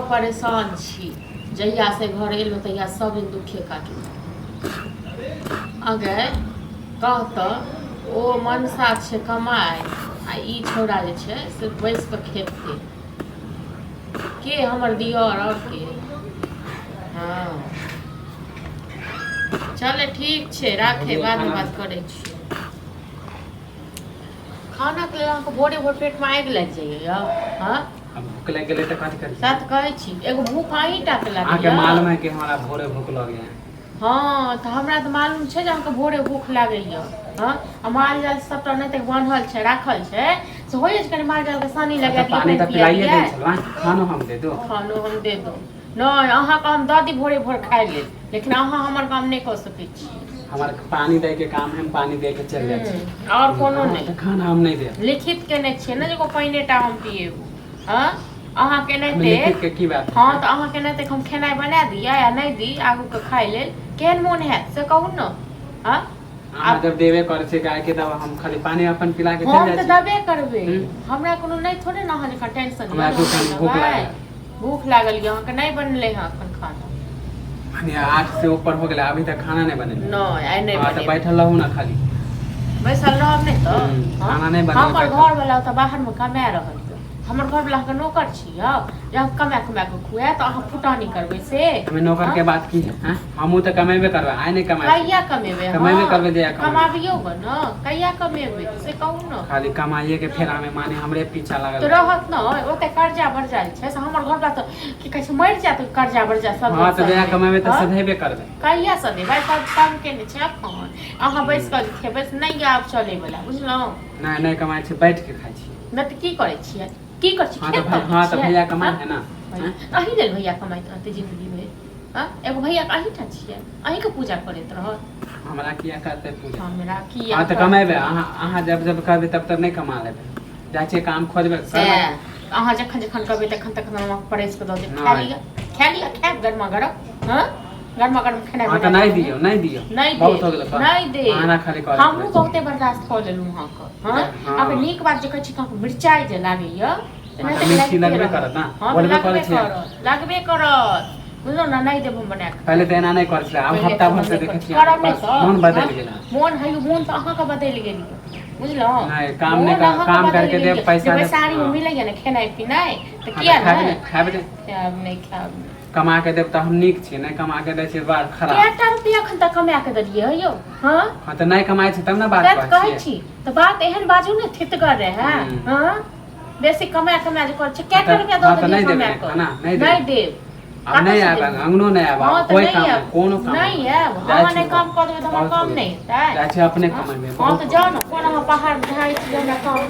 परेशान छी। जहियासँ घर एलहुँ तहिया सब दिन दुखे काटलहुँ। अगे कह तऽ ओ मनसा छै कमाइ आ ई छौड़ा जे छै से बैस कऽ खेतै। के हमर दिअर आओर के? हँ चले ठीक छै, राखे, बादमे बात करै छी। खानाके लेल अहाँके भोरे भोर पेटमे आगि लागि जाइए यौ? हँ, अब भूख लागि गेलै तऽ कथी करी? सत कहै छी, एगो भूख अहीं टा के अहाँके लागैए? मालूम है कि हमरा भोरे भूख लगैया। हँ, तऽ हमरा तऽ मालूम छै जे अहाँके भोरे भूख लागैए। हँ, आ माल जाल सबटा ओनाहिते बान्हल छै, राखल छै, से होइए जे कनि माल जालके सानी अच्छा लगा दियै, पानी पानि तऽ पिया पिलाइए दै दियै। छलहुँ, खानो हम दे दू? खानो हम दे दू? नहि, अहाँके हम दऽ दी भोरे भोर खाय लेल, लेकिन अहाँ हमर काम नहि कऽ सकै छी। हमर पानी दै के काम है, हम पानी दे के चलि जाइ छी। आओर कोनो अहाँके नहि खाना हम नहि देब। लिखित केने छियै ने जे एगो पानिए टा हम पिएबो। हँ, अहाँ हमे केनाहिते लिखित के की बात हँ है? तऽ अहाँ केनाहिते हम खेनाइ बना दियै आ नहि दी आगूके खाय लेल, केहन मोन हैत से कहू ने? हँ, अहाँ जब देबे करै छियै गाय के, तब हम खाली पानी अपन पिला के चलि हम जाइ तऽ छी। देबे करबै। हम्म। हमरा कोनो नहि थोड़े ने अहाँ जकाँ टेंशन यऽ हमरा जे दू हम कनि नहि भूख देबै। लागल। भूख लागल यऽ अहाँके? नहि बनलै हँ एखन खाना? माने 8 से ऊपर हो गेलै, अभी तक खाना नहि बनेलै? नहि, आइ नहि हँ, तऽ बनेबै। बैठल रहू ने खाली। बैसल रहब नहि तऽ? हँ, खाना नहि बनेबै, हमर बैठल। घरवला ओतऽ बाहरमे कमा रहल यऽ। हमर घरवला अहाँके नौकर छी यौ जे अहाँ कमा कमा कऽ खुआएत, अहाँ फुटानी करबै से? हमे नौकर हँ के बात की है? हाँ? हमहूँ तऽ कमेबे करबै, आइ नहि कमाइ छी। कहिया कमेबै? कमेबे हँ, करबै जहिया कमेबै। कमाबियौ गऽ ने, कहिया कमेबै से कहू ने? खाली कमाइए के फेरा में माने हमरे पीछा तऽ लागल। रहत ने ओते कर्जा बर्जा जे छै से हमर घरवला तऽ की कहै छै मरि जायत कर्जा बर्जा हँ, सधैत तऽ जहिया सधैत। कमेबै तऽ हँ, सधेबे करबै। कहिया सधेबै? सब तंग केने छै एखन। अहाँ बैस कऽ जे खेबै से नहि आब चलैवला, बुझलहुँ? नहि, नहि कमाइ छी, बैठ के खाइ छी। नहि तऽ की करै छियै? की करै छियै? हँ तऽ खेत भै तमै हँ तऽ छियै? भैया कमाइ हँ है ने? भैया अहीं लेल भैया कमाइत रहतै जिन्दगी भरि? हँ, एगो भैया अहीं टा छियै? अहींके पूजा करैत रहत? हमरा किया करतै पूजा? हमरा किया हँ, तऽ कमेबै। करतै? अहाँ अहाँ जब जब कहबै तब तब नहि कमा लेबै? जाइ छियै काम खोजबै, करबै। सएह अहाँ जखन जखन कहबै तखन तखन हम अहाँके परसि कऽ दऽ देब। खा नहि। लिअ, खा लिअ, खायब गरमा गरम। हँ, गरमा गरम खेनाइ हँ, तऽ बना नहि देब। दियौ, नहि दियौ। नहि बहुत हो देब। गेलै बस। नहि देब। अहाँ खाली करैत हमहूँ रहै छी। बहुते बर्दाश्त कऽ लेलहुँ अहाँके। हँ, हँ आब नीक बात जे कहै छी तऽ अहाँके मिरचाइ जे लागैए हँ, तेनाहिते तऽ मिर्ची लागिते लगबे रहत। करत ने। हँ, तऽ बोलबे करै लगबे छियै। करत, लगबे करत, बुझलहुँ ने? नहि देब हम बना कऽ पहिले खाय तऽ लेल। एना नहि करै छलै, आब पहिले हफ्ता तऽ भर हम से नहि देखै करै छियै करब अहाँके नहि बस तऽ मोन हँ बदलि गेल हँ। मोन है, मोन तऽ अहाँके बदलि गेल यऽ, बुझलहुँ? नहि, काम नहि मोन कर, अहाँके काम बदलि करके गेल देब, यऽ जे पैसा देब। बैसारीमे हँ मिलैए ने खेनाइ पिनाइ तऽ हँ, तऽ किया खायब नहि ने, खायब ने। खायब? नहि खायब नहि। कमा के देब तऽ हम नीक छी, नहि कमा के दै छियै बड़ खराब। कएटा रुपया एखन तक कमा कऽ देलियै हे यौ? हँ हँ, तऽ नहि कमाइ छै तब ने बात सएह तऽ कहै कहै छियै। छी तऽ बात एहन बाजू ने थितगर रहए। हँ, बेसी कमा कमा जे करै छै, हँ कएटा तऽ रुपया हँ दऽ तऽ देलियै नहि देबै कमा ने कऽ? खाना? नहि नहि देबै। देब। आब नहि कतऽसँ आयब, देब? अङ्गनो नहि आयब। हँ आब तऽ कोइ नहि काम आयब। नहि, कोनो काम नहि आयब। जाइ अहाँ छी नहि काम कऽ देबै तऽ हमर बहुत हो काम गेल। नहि हेतै? जाइ छी, अपने हँ कमेबै। हँ, बहुत तऽ हो जाउ गेल। ने, कोन अहाँ पहाड़ ढाइ छी जे हमरा काम।